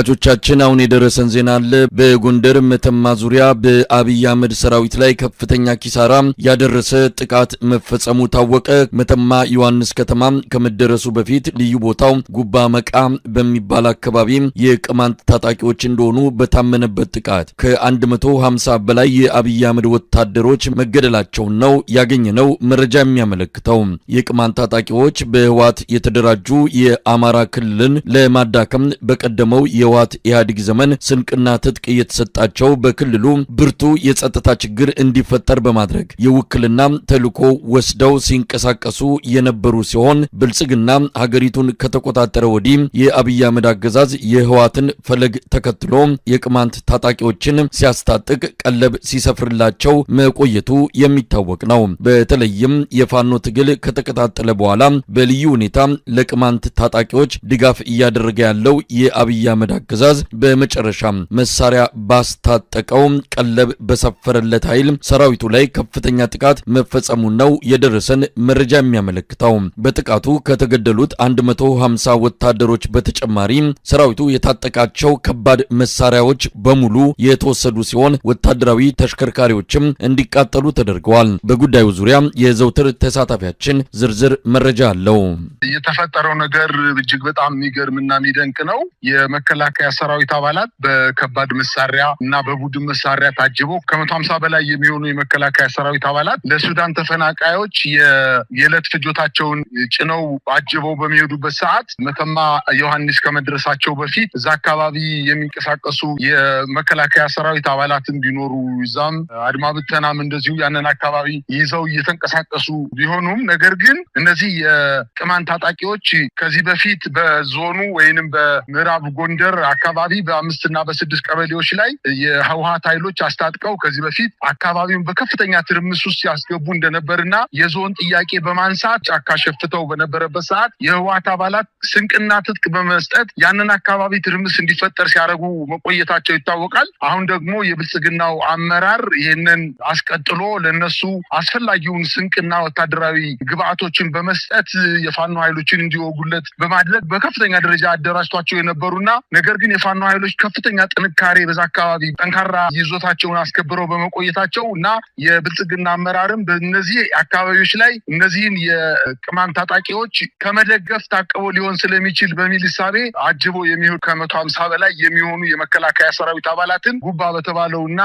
አድማጮቻችን፣ አሁን የደረሰን ዜና አለ። በጎንደር መተማ ዙሪያ በአብይ አህመድ ሰራዊት ላይ ከፍተኛ ኪሳራ ያደረሰ ጥቃት መፈጸሙ ታወቀ። መተማ ዮሐንስ ከተማ ከመደረሱ በፊት ልዩ ቦታው ጉባ መቃ በሚባል አካባቢ የቅማንት ታጣቂዎች እንደሆኑ በታመነበት ጥቃት ከ150 በላይ የአብይ አህመድ ወታደሮች መገደላቸውን ነው ያገኘነው መረጃ የሚያመለክተው። የቅማንት ታጣቂዎች በህወሓት የተደራጁ የአማራ ክልልን ለማዳከም በቀደመው የህወሓት ኢህአዴግ ዘመን ስንቅና ትጥቅ እየተሰጣቸው በክልሉ ብርቱ የጸጥታ ችግር እንዲፈጠር በማድረግ የውክልና ተልዕኮ ወስደው ሲንቀሳቀሱ የነበሩ ሲሆን፣ ብልጽግና ሀገሪቱን ከተቆጣጠረ ወዲህ የአብይ አህመድ አገዛዝ የህወሓትን ፈለግ ተከትሎ የቅማንት ታጣቂዎችን ሲያስታጥቅ፣ ቀለብ ሲሰፍርላቸው መቆየቱ የሚታወቅ ነው። በተለይም የፋኖ ትግል ከተቀጣጠለ በኋላ በልዩ ሁኔታ ለቅማንት ታጣቂዎች ድጋፍ እያደረገ ያለው የአብይ አህመድ አገዛዝ በመጨረሻ መሳሪያ ባስታጠቀው፣ ቀለብ በሰፈረለት ኃይል ሰራዊቱ ላይ ከፍተኛ ጥቃት መፈጸሙን ነው የደረሰን መረጃ የሚያመለክተው። በጥቃቱ ከተገደሉት 150 ወታደሮች በተጨማሪ ሰራዊቱ የታጠቃቸው ከባድ መሳሪያዎች በሙሉ የተወሰዱ ሲሆን፣ ወታደራዊ ተሽከርካሪዎችም እንዲቃጠሉ ተደርገዋል። በጉዳዩ ዙሪያ የዘውትር ተሳታፊያችን ዝርዝር መረጃ አለው። የተፈጠረው ነገር እጅግ በጣም የሚገርምና የሚደንቅ ነው። የመከላከያ ሰራዊት አባላት በከባድ መሳሪያ እና በቡድን መሳሪያ ታጅበው ከ150 በላይ የሚሆኑ የመከላከያ ሰራዊት አባላት ለሱዳን ተፈናቃዮች የዕለት ፍጆታቸውን ጭነው አጅበው በሚሄዱበት ሰዓት መተማ ዮሐንስ ከመድረሳቸው በፊት እዛ አካባቢ የሚንቀሳቀሱ የመከላከያ ሰራዊት አባላትም ቢኖሩ፣ እዛም አድማ ብተናም እንደዚሁ ያንን አካባቢ ይዘው እየተንቀሳቀሱ ቢሆኑም፣ ነገር ግን እነዚህ የቅማንት ታጣቂዎች ከዚህ በፊት በዞኑ ወይንም በምዕራብ ጎንደር አካባቢ በአምስትና በስድስት ቀበሌዎች ላይ የህወሓት ኃይሎች አስታጥቀው ከዚህ በፊት አካባቢውን በከፍተኛ ትርምስ ውስጥ ሲያስገቡ እንደነበርና የዞን ጥያቄ በማንሳት ጫካ ሸፍተው በነበረበት ሰዓት የህወሓት አባላት ስንቅና ትጥቅ በመስጠት ያንን አካባቢ ትርምስ እንዲፈጠር ሲያደርጉ መቆየታቸው ይታወቃል። አሁን ደግሞ የብልጽግናው አመራር ይህንን አስቀጥሎ ለነሱ አስፈላጊውን ስንቅና ወታደራዊ ግብአቶችን በመስጠት የፋኖ ኃይሎችን እንዲወጉለት በማድረግ በከፍተኛ ደረጃ አደራጅቷቸው የነበሩና ነገር ግን የፋኖ ኃይሎች ከፍተኛ ጥንካሬ በዛ አካባቢ ጠንካራ ይዞታቸውን አስከብረው በመቆየታቸው እና የብልጽግና አመራርም በእነዚህ አካባቢዎች ላይ እነዚህን የቅማንት ታጣቂዎች ከመደገፍ ታቅቦ ሊሆን ስለሚችል በሚል እሳቤ አጅቦ የሚሄዱ ከ150 በላይ የሚሆኑ የመከላከያ ሰራዊት አባላትን ጉባ በተባለው እና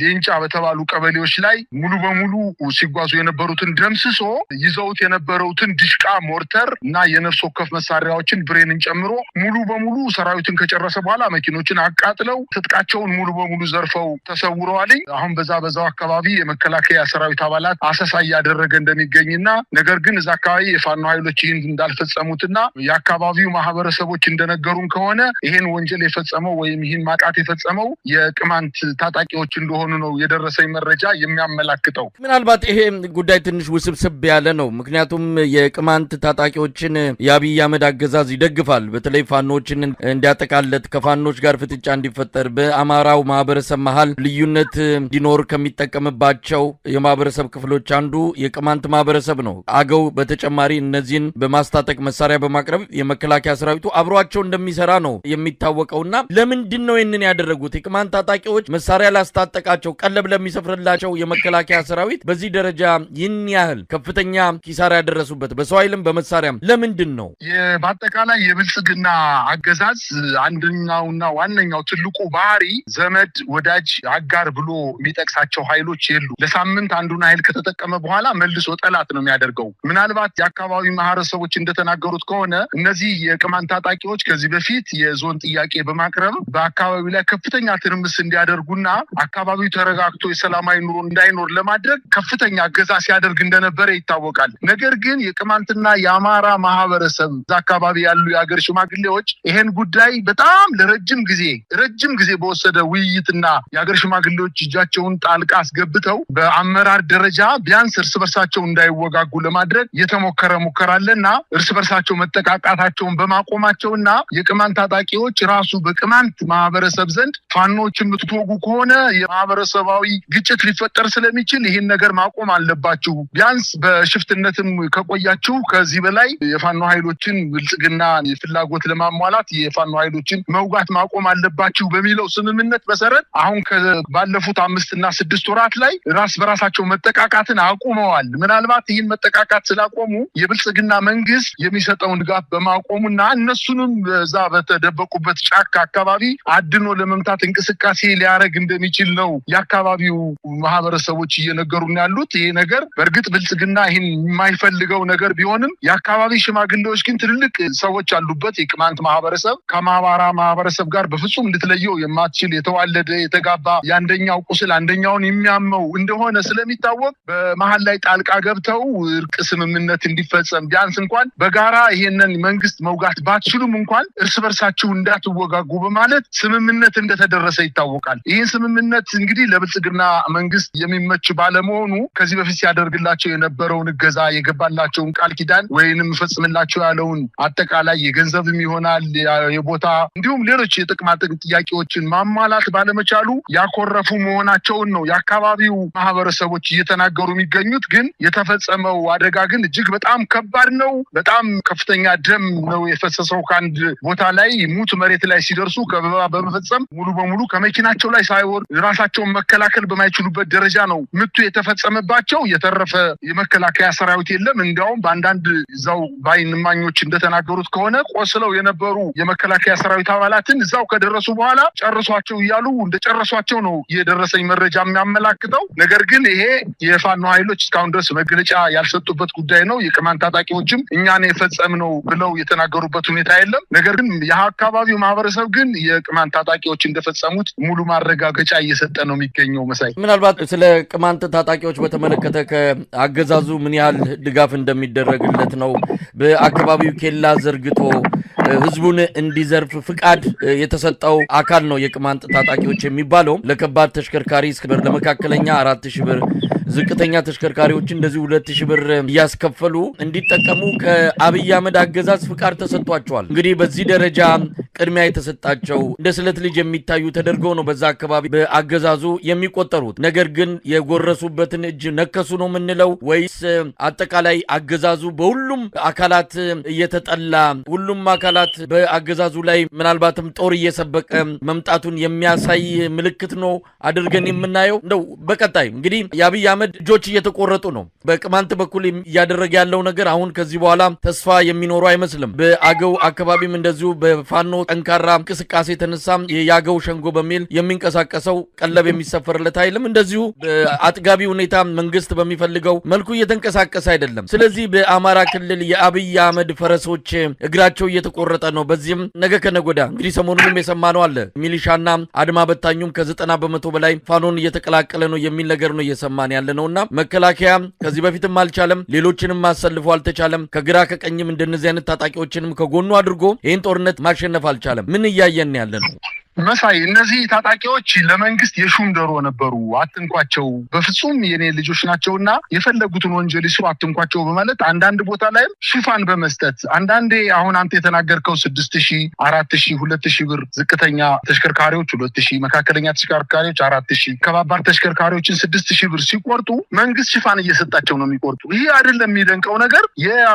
ሌንጫ በተባሉ ቀበሌዎች ላይ ሙሉ በሙሉ ሲጓዙ የነበሩትን ደምስሶ ይዘውት የነበሩትን ድሽቃ፣ ሞርተር እና የነፍስ ወከፍ መሳሪያዎችን ብሬንን ጨምሮ ሙሉ በሙሉ ሰራዊትን ከጨረሰ በኋላ መኪኖችን አቃጥለው ትጥቃቸውን ሙሉ በሙሉ ዘርፈው ተሰውረዋል። አሁን በዛው አካባቢ የመከላከያ ሰራዊት አባላት አሰሳ እያደረገ እንደሚገኝና ነገር ግን እዛ አካባቢ የፋኖ ኃይሎች ይህን እንዳልፈጸሙትና የአካባቢው ማህበረሰቦች እንደነገሩን ከሆነ ይህን ወንጀል የፈጸመው ወይም ይህን ማጥቃት የፈጸመው የቅማንት ታጣቂዎች እንደሆኑ ነው የደረሰኝ መረጃ የሚያመላክተው። ምናልባት ይሄ ጉዳይ ትንሽ ውስብስብ ያለ ነው። ምክንያቱም የቅማንት ታጣቂዎችን የአብይ አህመድ አገዛዝ ይደግፋል። በተለይ ፋኖችን እንዲያጠቃለት፣ ከፋኖች ጋር ፍጥጫ እንዲፈጠር፣ በአማራው ማህበረሰብ መሀል ልዩነት እንዲኖር ከሚጠቀምባቸው የማህበረሰብ ክፍሎች አንዱ የቅማንት ማህበረሰብ ነው። አገው በተጨማሪ እነዚህን በማስታጠቅ፣ መሳሪያ በማቅረብ የመከላከያ ሰራዊቱ አብሯቸው እንደሚሰራ ነው የሚታወቀውና ለምንድን ነው ይህንን ያደረጉት? የቅማንት ታጣቂዎች መሳሪያ ላስታጠቃቸው፣ ቀለብ ለሚሰፍርላቸው የመከላከያ ሰራዊት በዚህ ደረጃ ይህን ያህል ከፍተኛ ኪሳራ ያደረሱበት በሰው ኃይልም በመሳሪያም ለምንድን ነው? በአጠቃላይ የብልጽግና አገዛዝ አንደኛውና ዋነኛው ትልቁ ባህሪ ዘመድ፣ ወዳጅ፣ አጋር ብሎ የሚጠቅሳቸው ኃይሎች የሉ። ለሳምንት አንዱን ኃይል ከተጠቀመ በኋላ መልሶ ጠላት ነው የሚያደርገው። ምናልባት የአካባቢ ማህበረሰቦች እንደተናገሩት ከሆነ እነዚህ የቅማንት ታጣቂዎች ከዚህ በፊት የዞን ጥያቄ በማቅረብ በአካባቢው ላይ ከፍተኛ ትርምስ እንዲያደርጉና አካባቢው ተረጋግቶ የሰላማዊ ኑሮ እንዳይኖር ለማድረግ ከፍተኛ እገዛ ሲያደርግ እንደነበረ ይታወቃል። ነገር ግን የቅማንትና የአማራ ማህበረሰብ እዛ አካባቢ ያሉ የሀገር ሽማግሌዎች ይሄን ጉዳይ በጣም ለረጅም ጊዜ ረጅም ጊዜ በወሰደ ውይይትና የሀገር ሽማግሌዎች እጃቸውን ጣልቃ አስገብተው በአመራር ደረጃ ቢያንስ እርስ በርሳቸው እንዳይወጋጉ ለማድረግ የተሞከረ ሙከራ አለና እርስ በርሳቸው መጠቃቃታቸውን በማቆማቸውና የቅማንት ታጣቂዎች ራሱ በቅማንት ማህበረሰብ ዘንድ ፋኖች የምትወጉ ከሆነ የማህበረሰባዊ ግጭት ሊፈጠር ስለሚችል ይህን ነገር ማቆም አለባችሁ፣ ቢያንስ በሽፍትነትም ከቆያችሁ ከዚህ በላይ የፋኖ ኃይሎችን ብልጽግና ፍላጎት ለማሟላት የፋኖ ኃይሎችን ኃይሎችን መውጋት ማቆም አለባችሁ በሚለው ስምምነት መሰረት አሁን ባለፉት 5 እና 6 ወራት ላይ ራስ በራሳቸው መጠቃቃትን አቁመዋል። ምናልባት ይህን መጠቃቃት ስላቆሙ የብልጽግና መንግስት የሚሰጠውን ድጋፍ በማቆሙና እነሱንም በዛ በተደበቁበት ጫካ አካባቢ አድኖ ለመምታት እንቅስቃሴ ሊያደርግ እንደሚችል ነው የአካባቢው ማህበረሰቦች እየነገሩን ያሉት። ይሄ ነገር በእርግጥ ብልጽግና ይህን የማይፈልገው ነገር ቢሆንም የአካባቢ ሽማግሌዎች ግን ትልልቅ ሰዎች አሉበት። የቅማንት ማህበረሰብ ከአማራ ማህበረሰብ ጋር በፍጹም ልትለየው የማትችል የተዋለደ የተጋባ የአንደኛው ቁስል አንደኛውን የሚያመው እንደሆነ ስለሚታወቅ በመሀል ላይ ጣልቃ ገብተው እርቅ ስምምነት እንዲፈጸም ቢያንስ እንኳን በጋራ ይሄንን መንግስት መውጋት ባትችሉም እንኳን እርስ በርሳችሁ እንዳትወጋጉ በማለት ስምምነት እንደተደረሰ ይታወቃል። ይህን ስምምነት እንግዲህ ለብልጽግና መንግስት የሚመች ባለመሆኑ ከዚህ በፊት ሲያደርግላቸው የነበረውን እገዛ የገባላቸውን ቃል ኪዳን ወይንም ፈጽምላቸው ያለውን አጠቃላይ የገንዘብም ይሆናል የቦታ እንዲሁም ሌሎች የጥቅማ ጥቅም ጥያቄዎችን ማሟላት ባለመቻሉ ያኮረፉ መሆናቸውን ነው የአካባቢው ማህበረሰቦች እየተናገሩ የሚገኙት። ግን የተፈጸመው አደጋ ግን እጅግ በጣም ከባድ ነው። በጣም ከፍተኛ ደም ነው የፈሰሰው። ከአንድ ቦታ ላይ ሙት መሬት ላይ ሲደርሱ ከበባ በመፈጸም ሙሉ በሙሉ ከመኪናቸው ላይ ሳይወርድ ራሳቸውን መከላከል በማይችሉበት ደረጃ ነው ምቱ የተፈጸመባቸው። የተረፈ የመከላከያ ሰራዊት የለም። እንዲያውም በአንዳንድ እዛው በዓይን እማኞች እንደተናገሩት ከሆነ ቆስለው የነበሩ የመከላከያ ሰራዊት አባላትን እዛው ከደረሱ በኋላ ጨርሷቸው እያሉ እንደጨረሷቸው ነው የደረሰኝ መረጃ የሚያመላክተው። ነገር ግን ይሄ የፋኖ ኃይሎች እስካሁን ድረስ መግለጫ ያልሰጡበት ጉዳይ ነው። የቅማንት ታጣቂዎችም እኛን የፈጸምነው ብለው የተናገሩበት ሁኔታ የለም። ነገር ግን የአካባቢው ማህበረሰብ ግን የቅማንት ታጣቂዎች እንደፈጸሙት ሙሉ ማረጋገጫ እየሰጠ ነው የሚገኘው። መሳይ፣ ምናልባት ስለ ቅማንት ታጣቂዎች በተመለከተ ከአገዛዙ ምን ያህል ድጋፍ እንደሚደረግለት ነው? በአካባቢው ኬላ ዘርግቶ ህዝቡን እንዲዘርፍ ፍቃድ የተሰጠው አካል ነው የቅማንት ታጣቂዎች የሚባለው። ለከባድ ተሽከርካሪ ብር፣ ለመካከለኛ 4000 ብር፣ ዝቅተኛ ተሽከርካሪዎች እንደዚሁ 2000 ብር እያስከፈሉ እንዲጠቀሙ ከአብይ አህመድ አገዛዝ ፍቃድ ተሰጥቷቸዋል። እንግዲህ በዚህ ደረጃ ቅድሚያ የተሰጣቸው እንደ ስለት ልጅ የሚታዩ ተደርገው ነው በዛ አካባቢ በአገዛዙ የሚቆጠሩት። ነገር ግን የጎረሱበትን እጅ ነከሱ ነው የምንለው ወይስ አጠቃላይ አገዛዙ በሁሉም አካላት እየተጠላ ሁሉም አካላት በአገዛዙ ላይ ምናልባትም ጦር እየሰበቀ መምጣቱን የሚያሳይ ምልክት ነው አድርገን የምናየው? እንደው በቀጣይ እንግዲህ የአብይ አህመድ እጆች እየተቆረጡ ነው። በቅማንት በኩል እያደረገ ያለው ነገር አሁን ከዚህ በኋላ ተስፋ የሚኖሩ አይመስልም። በአገው አካባቢም እንደዚሁ በፋኖ ጠንካራ እንቅስቃሴ የተነሳ የአገው ሸንጎ በሚል የሚንቀሳቀሰው ቀለብ የሚሰፈርለት ኃይልም እንደዚሁ በአጥጋቢ ሁኔታ መንግስት በሚፈልገው መልኩ እየተንቀሳቀሰ አይደለም። ስለዚህ በአማራ ክልል የአብይ አህመድ ፈረሶች እግራቸው እየተቆረጠ ነው። በዚህም ነገ ከነገ ወዲያ እንግዲህ ሰሞኑንም የሰማነው አለ። ሚሊሻና አድማ በታኙም ከ90% በላይ ፋኖን እየተቀላቀለ ነው የሚል ነገር ነው እየሰማን ያለ ነውና መከላከያ ከዚህ በፊትም አልቻለም፣ ሌሎችንም አሰልፎ አልተቻለም። ከግራ ከቀኝም እንደነዚህ አይነት ታጣቂዎችንም ከጎኑ አድርጎ ይህን ጦርነት ማሸነፍ አልቻለም። ምን እያየን ያለ ነው? መሳይ፣ እነዚህ ታጣቂዎች ለመንግስት የሹም ዶሮ ነበሩ። አትንኳቸው፣ በፍጹም የኔ ልጆች ናቸውና የፈለጉትን ወንጀል ይስሩ፣ አትንኳቸው በማለት አንዳንድ ቦታ ላይም ሽፋን በመስጠት አንዳንዴ አሁን አንተ የተናገርከው 6000፣ 4000፣ 2000 ብር፣ ዝቅተኛ ተሽከርካሪዎች 2000፣ መካከለኛ ተሽከርካሪዎች 4000፣ ከባባድ ተሽከርካሪዎችን 6000 ብር ሲቆርጡ መንግስት ሽፋን እየሰጣቸው ነው የሚቆርጡ። ይህ አይደለም የሚደንቀው ነገር፣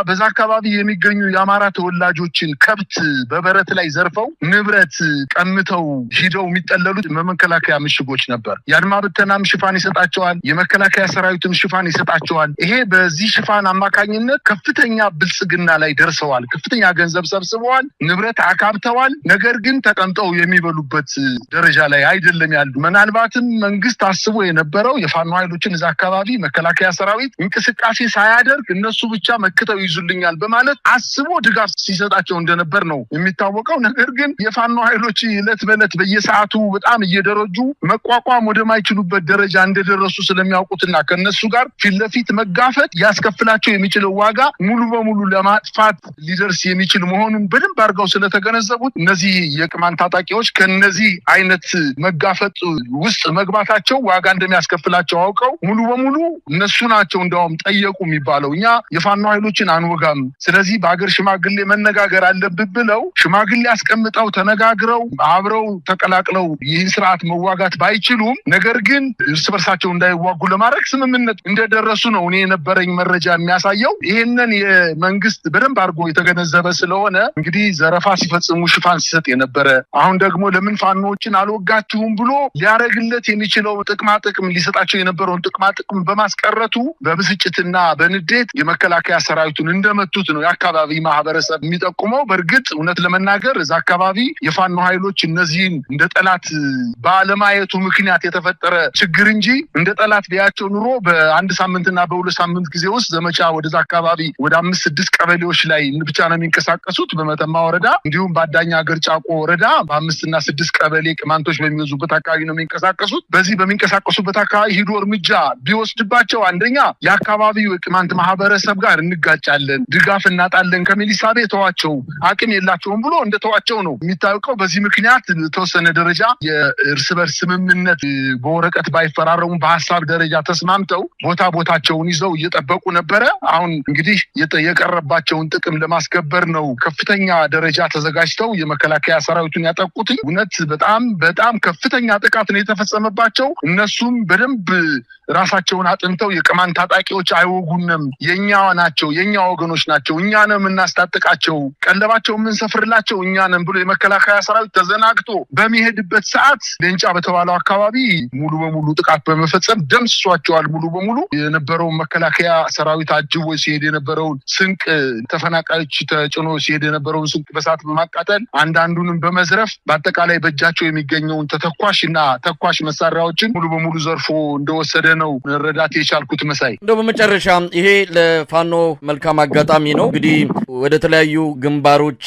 በዛ አካባቢ የሚገኙ የአማራ ተወላጆችን ከብት በበረት ላይ ዘርፈው ንብረት ቀምተው ሂደው የሚጠለሉት በመከላከያ ምሽጎች ነበር። የአድማ ብተናም ሽፋን ይሰጣቸዋል፣ የመከላከያ ሰራዊትም ሽፋን ይሰጣቸዋል። ይሄ በዚህ ሽፋን አማካኝነት ከፍተኛ ብልጽግና ላይ ደርሰዋል። ከፍተኛ ገንዘብ ሰብስበዋል፣ ንብረት አካብተዋል። ነገር ግን ተቀምጠው የሚበሉበት ደረጃ ላይ አይደለም ያሉ። ምናልባትም መንግስት አስቦ የነበረው የፋኖ ኃይሎችን እዛ አካባቢ መከላከያ ሰራዊት እንቅስቃሴ ሳያደርግ እነሱ ብቻ መክተው ይዙልኛል በማለት አስቦ ድጋፍ ሲሰጣቸው እንደነበር ነው የሚታወቀው። ነገር ግን የፋኖ ኃይሎች ዕለት በዕለት በየሰዓቱ በጣም እየደረጁ መቋቋም ወደማይችሉበት ደረጃ እንደደረሱ ስለሚያውቁትና ከነሱ ጋር ፊት ለፊት መጋፈጥ ያስከፍላቸው የሚችለው ዋጋ ሙሉ በሙሉ ለማጥፋት ሊደርስ የሚችል መሆኑን በደንብ አድርገው ስለተገነዘቡት እነዚህ የቅማንት ታጣቂዎች ከነዚህ አይነት መጋፈጥ ውስጥ መግባታቸው ዋጋ እንደሚያስከፍላቸው አውቀው ሙሉ በሙሉ እነሱ ናቸው እንዲያውም ጠየቁ የሚባለው፣ እኛ የፋኖ ኃይሎችን አንወጋም፣ ስለዚህ በሀገር ሽማግሌ መነጋገር አለብን ብለው ሽማግሌ አስቀምጠው ተነጋግረው አብረው ተቀላቅለው ይህን ስርዓት መዋጋት ባይችሉም ነገር ግን እርስ በርሳቸው እንዳይዋጉ ለማድረግ ስምምነት እንደደረሱ ነው እኔ የነበረኝ መረጃ የሚያሳየው። ይህንን የመንግስት በደንብ አድርጎ የተገነዘበ ስለሆነ እንግዲህ ዘረፋ ሲፈጽሙ ሽፋን ሲሰጥ የነበረ፣ አሁን ደግሞ ለምን ፋኖዎችን አልወጋችሁም ብሎ ሊያደርግለት የሚችለው ጥቅማ ጥቅም፣ ሊሰጣቸው የነበረውን ጥቅማ ጥቅም በማስቀረቱ በብስጭትና በንዴት የመከላከያ ሰራዊቱን እንደመቱት ነው የአካባቢ ማህበረሰብ የሚጠቁመው። በእርግጥ እውነት ለመናገር እዛ አካባቢ የፋኖ ኃይሎች እነዚህን እንደ ጠላት ባለማየቱ ምክንያት የተፈጠረ ችግር እንጂ እንደ ጠላት ቢያቸው ኑሮ በአንድ ሳምንትና በ2 ሳምንት ጊዜ ውስጥ ዘመቻ ወደዛ አካባቢ ወደ አምስት ስድስት ቀበሌዎች ላይ ብቻ ነው የሚንቀሳቀሱት። በመተማ ወረዳ እንዲሁም በአዳኝ ሀገር ጫቆ ወረዳ በአምስትና ስድስት ቀበሌ ቅማንቶች በሚበዙበት አካባቢ ነው የሚንቀሳቀሱት። በዚህ በሚንቀሳቀሱበት አካባቢ ሂዶ እርምጃ ቢወስድባቸው አንደኛ የአካባቢው የቅማንት ማህበረሰብ ጋር እንጋጫለን፣ ድጋፍ እናጣለን ከሚል እሳቤ ተዋቸው፣ አቅም የላቸውም ብሎ እንደተዋቸው ነው የሚታወቀው። በዚህ ምክንያት የተወሰነ ደረጃ የእርስ በርስ ስምምነት በወረቀት ባይፈራረሙ በሀሳብ ደረጃ ተስማምተው ቦታ ቦታቸውን ይዘው እየጠበቁ ነበረ። አሁን እንግዲህ የቀረባቸውን ጥቅም ለማስከበር ነው ከፍተኛ ደረጃ ተዘጋጅተው የመከላከያ ሰራዊቱን ያጠቁት። እውነት በጣም በጣም ከፍተኛ ጥቃት ነው የተፈጸመባቸው። እነሱም በደንብ ራሳቸውን አጥንተው የቅማንት ታጣቂዎች አይወጉንም፣ የኛ ናቸው፣ የኛ ወገኖች ናቸው፣ እኛ ነን የምናስታጥቃቸው፣ ቀለባቸው የምንሰፍርላቸው እኛ ነን ብሎ የመከላከያ ሰራዊት ተዘናግቶ በሚሄድበት ሰዓት ሌንጫ በተባለው አካባቢ ሙሉ በሙሉ ጥቃት በመፈጸም ደምስሷቸዋል። ሙሉ በሙሉ የነበረውን መከላከያ ሰራዊት አጅቦ ሲሄድ የነበረውን ስንቅ፣ ተፈናቃዮች ተጭኖ ሲሄድ የነበረውን ስንቅ በሰዓት በማቃጠል፣ አንዳንዱንም በመዝረፍ፣ በአጠቃላይ በእጃቸው የሚገኘውን ተተኳሽ እና ተኳሽ መሳሪያዎችን ሙሉ በሙሉ ዘርፎ እንደወሰደ ነው መረዳት የቻልኩት። መሳይ። እንደው በመጨረሻ ይሄ ለፋኖ መልካም አጋጣሚ ነው። እንግዲህ ወደ ተለያዩ ግንባሮች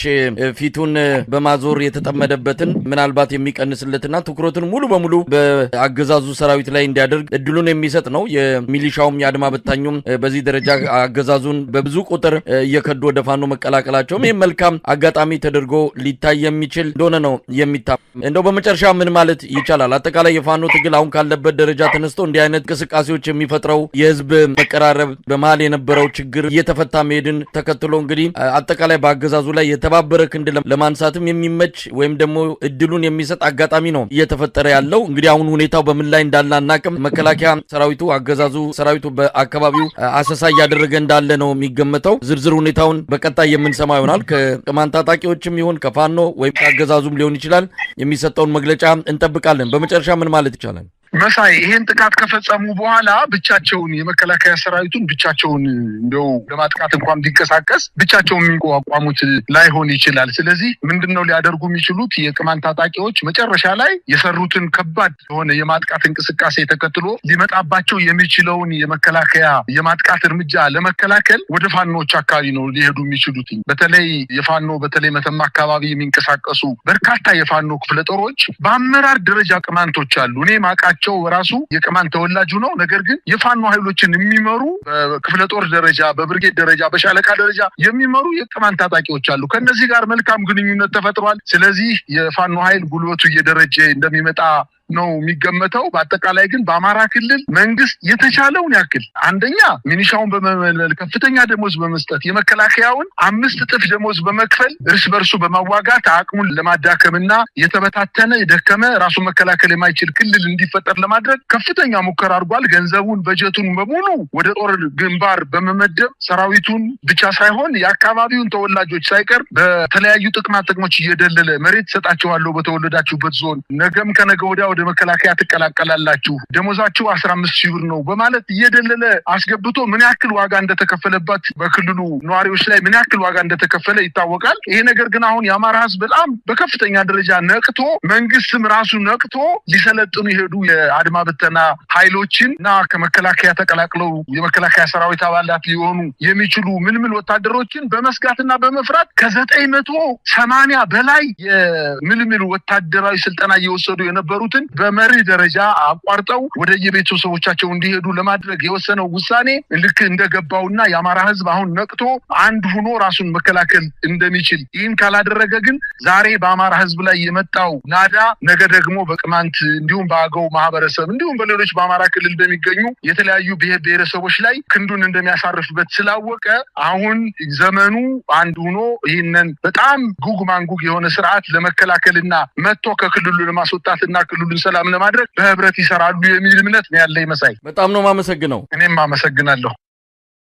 ፊቱን በማዞር የተጠመደበትን ምናልባት የሚቀንስለትና ትኩረቱን ሙሉ በሙሉ በአገዛዙ ሰራዊት ላይ እንዲያደርግ እድሉን የሚሰጥ ነው። የሚሊሻውም የአድማ በታኙም በዚህ ደረጃ አገዛዙን በብዙ ቁጥር እየከዱ ወደ ፋኖ መቀላቀላቸውም ይህም መልካም አጋጣሚ ተደርጎ ሊታይ የሚችል እንደሆነ ነው የሚታ እንደው በመጨረሻ ምን ማለት ይቻላል? አጠቃላይ የፋኖ ትግል አሁን ካለበት ደረጃ ተነስቶ እንዲህ አይነት እንቅስቃሴዎች የሚፈጥረው የህዝብ መቀራረብ፣ በመሀል የነበረው ችግር እየተፈታ መሄድን ተከትሎ እንግዲህ አጠቃላይ በአገዛዙ ላይ የተባበረ ክንድ ለማንሳትም የሚመች ወይም ደግሞ እድሉን የሚሰጥ አጋጣሚ ነው እየተፈጠረ ያለው። እንግዲህ አሁን ሁኔታው በምን ላይ እንዳለ አናቅም። መከላከያ ሰራዊቱ፣ አገዛዙ ሰራዊቱ በአካባቢው አሰሳ እያደረገ እንዳለ ነው የሚገመተው። ዝርዝር ሁኔታውን በቀጣይ የምንሰማ ይሆናል። ከቅማንት ታጣቂዎችም ይሁን ከፋኖ ወይም ከአገዛዙም ሊሆን ይችላል የሚሰጠውን መግለጫ እንጠብቃለን። በመጨረሻ ምን ማለት ይቻላል? መሳይ፣ ይሄን ጥቃት ከፈጸሙ በኋላ ብቻቸውን የመከላከያ ሰራዊቱን ብቻቸውን እንደው ለማጥቃት እንኳን ቢንቀሳቀስ ብቻቸውን የሚቋቋሙት ላይሆን ይችላል። ስለዚህ ምንድን ነው ሊያደርጉ የሚችሉት? የቅማንት ታጣቂዎች መጨረሻ ላይ የሰሩትን ከባድ የሆነ የማጥቃት እንቅስቃሴ ተከትሎ ሊመጣባቸው የሚችለውን የመከላከያ የማጥቃት እርምጃ ለመከላከል ወደ ፋኖዎች አካባቢ ነው ሊሄዱ የሚችሉት። በተለይ የፋኖ በተለይ መተማ አካባቢ የሚንቀሳቀሱ በርካታ የፋኖ ክፍለ ጦሮች በአመራር ደረጃ ቅማንቶች አሉ። እኔ ማቃቸው ራሱ የቅማንት ተወላጁ ነው። ነገር ግን የፋኖ ኃይሎችን የሚመሩ በክፍለ ጦር ደረጃ፣ በብርጌድ ደረጃ፣ በሻለቃ ደረጃ የሚመሩ የቅማንት ታጣቂዎች አሉ። ከእነዚህ ጋር መልካም ግንኙነት ተፈጥሯል። ስለዚህ የፋኖ ኃይል ጉልበቱ እየደረጀ እንደሚመጣ ነው የሚገመተው። በአጠቃላይ ግን በአማራ ክልል መንግስት የተቻለውን ያክል አንደኛ ሚኒሻውን በመመልመል፣ ከፍተኛ ደሞዝ በመስጠት፣ የመከላከያውን 5 እጥፍ ደሞዝ በመክፈል እርስ በርሱ በማዋጋት አቅሙን ለማዳከምና የተበታተነ፣ የደከመ፣ ራሱን መከላከል የማይችል ክልል እንዲፈጠር ለማድረግ ከፍተኛ ሙከራ አድርጓል። ገንዘቡን በጀቱን በሙሉ ወደ ጦር ግንባር በመመደብ ሰራዊቱን ብቻ ሳይሆን የአካባቢውን ተወላጆች ሳይቀር በተለያዩ ጥቅማ ጥቅሞች እየደለለ፣ መሬት ሰጣችኋለሁ በተወለዳችሁበት ዞን፣ ነገም ከነገ ወዲያ ወደ መከላከያ ትቀላቀላላችሁ፣ ደሞዛችሁ 15,000 ብር ነው በማለት እየደለለ አስገብቶ ምን ያክል ዋጋ እንደተከፈለበት፣ በክልሉ ነዋሪዎች ላይ ምን ያክል ዋጋ እንደተከፈለ ይታወቃል። ይሄ ነገር ግን አሁን የአማራ ሕዝብ በጣም በከፍተኛ ደረጃ ነቅቶ፣ መንግስትም ራሱ ነቅቶ ሊሰለጥኑ የሄዱ የአድማ ብተና ኃይሎችን እና ከመከላከያ ተቀላቅለው የመከላከያ ሰራዊት አባላት ሊሆኑ የሚችሉ ምልምል ወታደሮችን በመስጋትና በመፍራት ከ980 በላይ የምልምል ወታደራዊ ስልጠና እየወሰዱ የነበሩትን በመርህ ደረጃ አቋርጠው ወደ የቤተሰቦቻቸው እንዲሄዱ ለማድረግ የወሰነው ውሳኔ ልክ እንደገባውና የአማራ ህዝብ አሁን ነቅቶ አንድ ሁኖ ራሱን መከላከል እንደሚችል፣ ይህን ካላደረገ ግን ዛሬ በአማራ ህዝብ ላይ የመጣው ናዳ ነገ ደግሞ በቅማንት እንዲሁም በአገው ማህበረሰብ እንዲሁም በሌሎች በአማራ ክልል በሚገኙ የተለያዩ ብሔር ብሔረሰቦች ላይ ክንዱን እንደሚያሳርፍበት ስላወቀ አሁን ዘመኑ አንድ ሁኖ ይህንን በጣም ጉግ ማንጉግ የሆነ ስርዓት ለመከላከልና መጥቶ ከክልሉ ለማስወጣትና ክልሉን ሰላም ለማድረግ በህብረት ይሰራሉ የሚል እምነት ነው ያለኝ። መሳይ፣ በጣም ነው የማመሰግነው። እኔም አመሰግናለሁ።